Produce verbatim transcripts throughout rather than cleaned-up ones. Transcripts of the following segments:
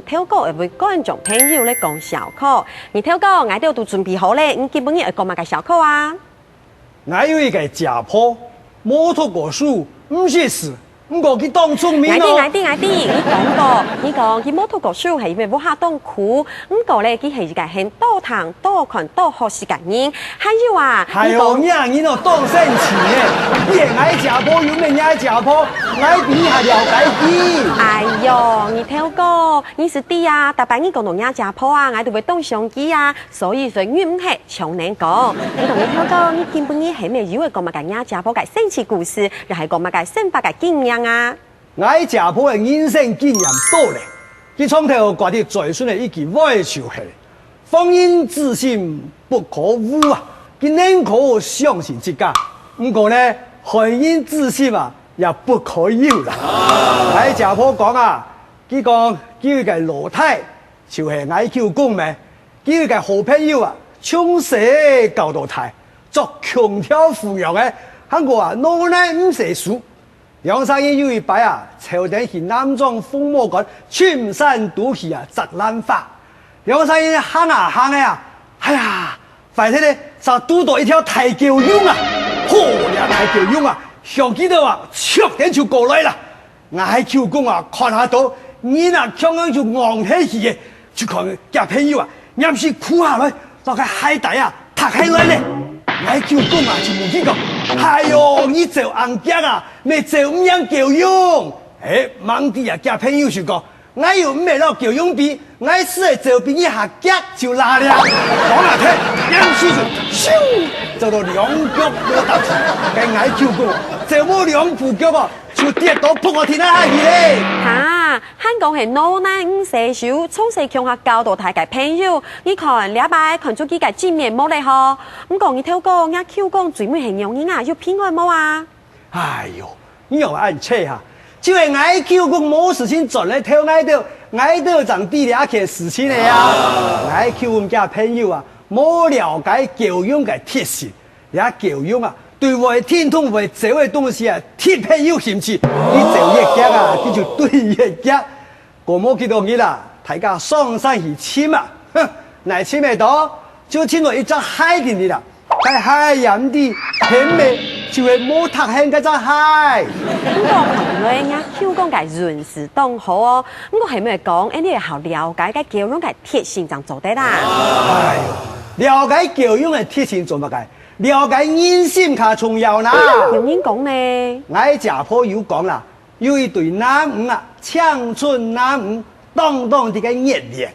頭過會為觀眾朋友來講笑科。你頭過，𠊎兜都準備好咧，你今晡日愛講麼个笑科啊？ 𠊎有一個姐婆，無讀過書，毋識字，毋過佢當聰明哦。𠊎知，𠊎知，𠊎知，你講過，你講佢無讀過書，係因為屋下當苦，毋過咧，佢係一個肯多聽、多看、多學習个人。還有啊，還有，你講，你啊，你哦，當生趣呢！你係𠊎姐婆又毋係𠊎姐婆，𠊎比你還了解佢。哎喲，你頭過，你係知啊，逐擺你講到若姐婆啊，𠊎都會當想佢啊，所以所以你毋係 像恁講，你同你頭過，你今晡日係毋係有愛講麼个若姐婆个生趣故事，也係講麼个生活个經驗啊？𠊎姐婆个人生經驗多咧，佢從頭掛在嘴唇个一句話就係：防人之心不可無啊！佢寧可相信自家，毋過呢，害人之心啊，也不可有啦。𠊎姐婆講啊，佢講佢有一個老弟，就係𠊎舅公咩， 佢有一個好朋友啊，從細教到大，著共條褲樣仔，還過啊，腦袋毋使手。兩儕人有一擺啊，湊等去南庄紅毛館深山肚去啊，摘蘭花。兩儕人行啊行仔啊，哎呀，壞忒咧，煞堵到一條大狗熊啊！好，這大狗熊啊，向佢兜啊，趖等就過來啦！ 𠊎舅公啊，看下到，人啊，強強就戇忒去咧，就看厥朋友啊，黏時跍下來，摎該鞋帶啊，踢下來咧。𠊎舅公啊，就問佢講：「哎喲，你走恁遽啊，乜走毋贏狗熊？」欸，吂知啊，厥朋友就講：「𠊎又毋係摎狗熊比， 𠊎斯係走比你較遽就罅了。」講啊忒，黏時就咻，走到兩腳無踏地，該𠊎舅公走無兩步腳哦，就跌到仆个地泥下去咧。哈，還講係腦袋毋使手，從細共下教到大个朋友，你看這擺看出佢个真面目咧吼。毋過你頭過，若舅公最尾係仰形啊，有平安無啊？ 哎喲，你仰恁衰哈？就係𠊎舅公無時間轉來投𠊎兜，𠊎兜正知這件事情个啊。𠊎舅公厥朋友啊，無了解狗熊个特性。這狗熊啊，對會停動會走个東西啊，特別有興趣。佢走越遽啊，佢就追越遽。 過無幾多日啊，大家上山去尋啊，哼，哪尋得到？就尋到一隻鞋定定啊，該鞋也毋知，偏偏就係無踢絚該隻鞋。毋過看來若舅公个運勢當好哦，毋過係毋係講，恁樣好了解該狗熊个特性正做得啦？哎喲，了解狗熊个特性做麼个？了解人心較重要啦。有人講呢？𠊎姐婆有講啦， 有一對男女啊，青春男女，當當這个熱戀。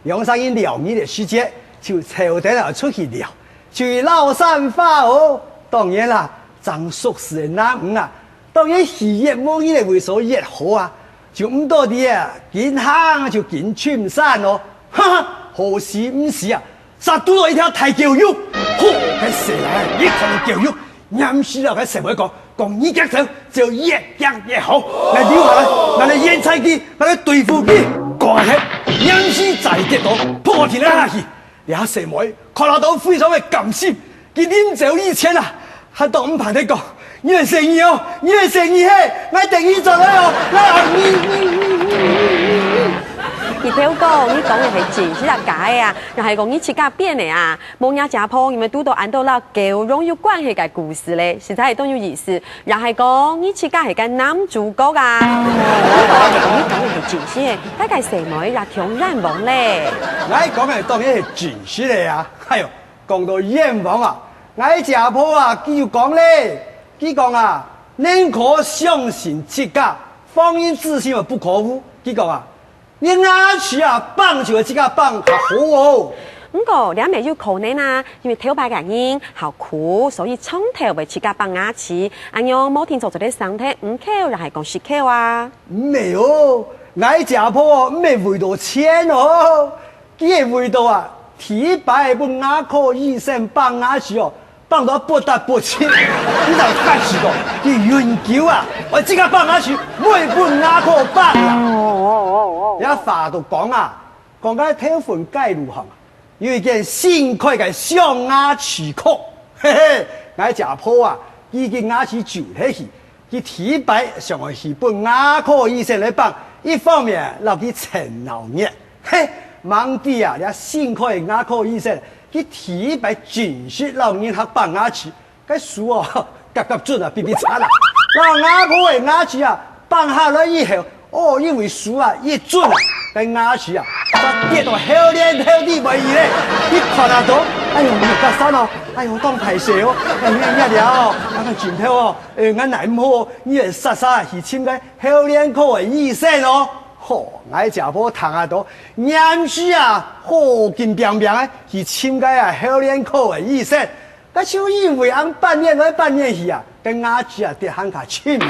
兩儕人尞日个時節，就湊等啊出去尞，就去尞山花哦。當然啦，正熟事个男女啊，當然係越無人个位所越好啊，就毋多知啊，緊行就緊深山哦。哈哈，好死毋死啊，煞堵到一條大狗熊。吼，該細倈仔一看到狗熊， 黏時摎該細妹講，講你遽走，走越遽越好。𠊎留下來，𠊎來演載佢，𠊎來對付佢。講啊忒，黏時再跌倒，仆到地泥下去。這細妹看下到非常个感心，佢臨走以前啊，還當毋盼得講：「你係細義哦，你係細義嘿，𠊎等你轉來哦，𠊎愛你，你，你，你，你，你。」你頭過，你講个係真實啊假个啊？若係講你自家編个啊？ 無若姐婆，你乜堵到恁多摎狗熊有關係个故事咧，實在係當有意思。也係講，你自家係該男主角啊？你講个係真實个，該个細妹也強冤枉咧。𠊎講个當然係真實个啊！哎喲，講到冤枉啊，𠊎姐婆啊，佢有講咧，佢講啊，寧可相信自家，防人之心不可無。佢講啊， 你牙齒啊，挷就係自家挷較好哦。毋過，這乜有可能啊，因為頭擺个人好苦，所以長透會自家挷牙齒，恁樣無定著做得省忒五箍，也係講十箍啊。毋係哦，𠊎姐婆哦，毋係為著錢哦，佢係為著啊，第一擺分牙科醫生挷牙齒哦， 挷到不得不親，佢正發誓講，佢永久啊，愛自家挷牙齒，毋會分牙科挷啊。這話都講啊，講該頭份街路項，有一間新開个鑲牙齒科，嘿嘿，𠊎姐婆啊，佢个牙齒蛀忒去，佢第一擺想愛去分牙科醫生來挷，一方面摎佢湊鬧熱，嘿，吂知啊，這新開个牙科醫生，佢第一擺正式摎人客拔牙齒，該手哦，夾夾準啊，嗶嗶掣啦。摎牙科个牙齒啊，拔下來以後，哦，因為手啊一準啊，該牙齒啊，煞跌到口連口底背去咧。一看啊到，哎喲，你有夾生哦，哎喲，當歹勢哦，哎呀呀了哦，啊，該盡頭哦，哎，𠊎奈毋好，你會煞煞去尋該口連科个醫生哦。吼，𠊎姐婆聽啊到，黏時啊，好緊拚拚个去尋該啊口連科个醫生。該就因為恁半年來半年去啊，該牙齒啊跌還較深去。啊，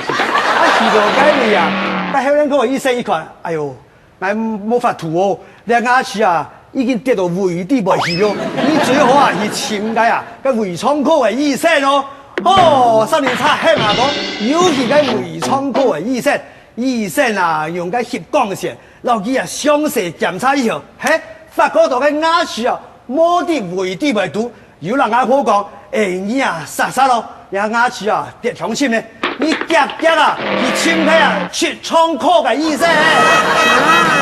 去到該位啊，該口連科个醫生一看，哎喲，𠊎無法度哦，這牙齒啊已經跌到胃底背去咯。你最好啊去尋該啊，該胃腸科个醫生哦。哦，三輪車喊啊講，有去該胃腸科个醫生， 醫生啊，用該翕光線，摎佢啊詳細檢查以後，嘿，發覺到該牙齒啊，無在胃底背肚，又摎阿婆講，哎，你啊，煞煞咯，這牙齒啊，跌傷深呢，你遽遽啊，去尋該啊，直腸科个醫生。啊，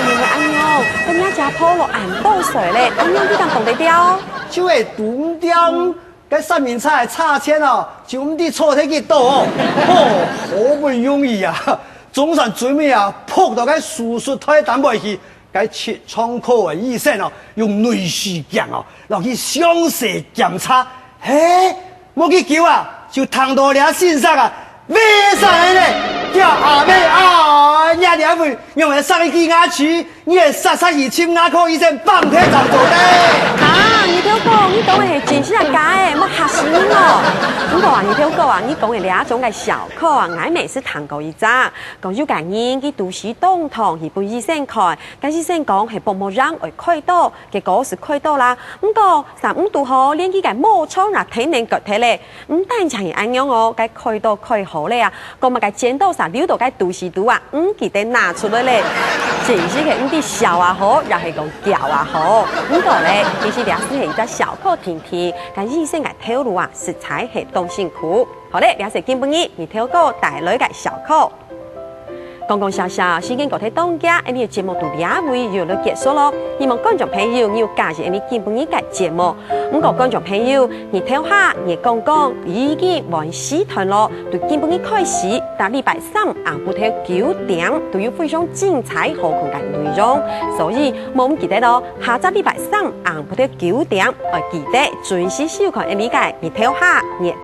原來恁樣，該若姐婆落恁多歲咧，恁樣佢敢擋得掉？就會擋掉。 該三輪車个車前哦，就毋知坐忒幾多哦。吼，好不容易啊，總算最尾啊，撲到該手術台頂背去。該直腸科个醫生哦，用內視鏡哦，摎佢詳細檢查。嘿，無幾久啊，就聽到這先生啊， 喂，啥人呢？叫阿妹啊，你這位用个生一支牙齒，你个煞煞去尋牙科醫生放忒正做得。啊，二頭哥，你講个係真實啊假个？莫嚇死人哦！毋過啊，二頭哥啊，你講个這種个笑科啊，𠊎乜識聽過一隻。講有個人佢肚屎當痛，去分醫生看，該醫生講係腹膜炎愛開刀，結果係開刀啦。毋過，煞毋堵好，連佢个盲腸也跈等割忒咧。 毋單淨係恁樣哦，該開刀開好咧啊，講麼个剪刀煞溜到該肚屎肚啊，毋記得拿出來咧。真實係毋知笑啊好，也係講噭啊好。毋過咧，其實這係一隻笑科定定，該醫生个頭路啊，實在係當辛苦。好咧，這係今晡日二頭哥帶來个笑科。 講講笑笑，時間過忒當遽，𠊎俚个節目到這位又來結束咯。希望觀眾朋友你有喜歡𠊎俚今晡日个節目。毋過觀眾朋友，你頭下𠊎講講已經換時段咯，對今晡日開始，逐禮拜三暗晡頭九點都有非常精彩好看个內容。所以，莫毋記得哦，下隻禮拜三暗晡頭九點，愛記得準時收看𠊎俚个你頭下𠊎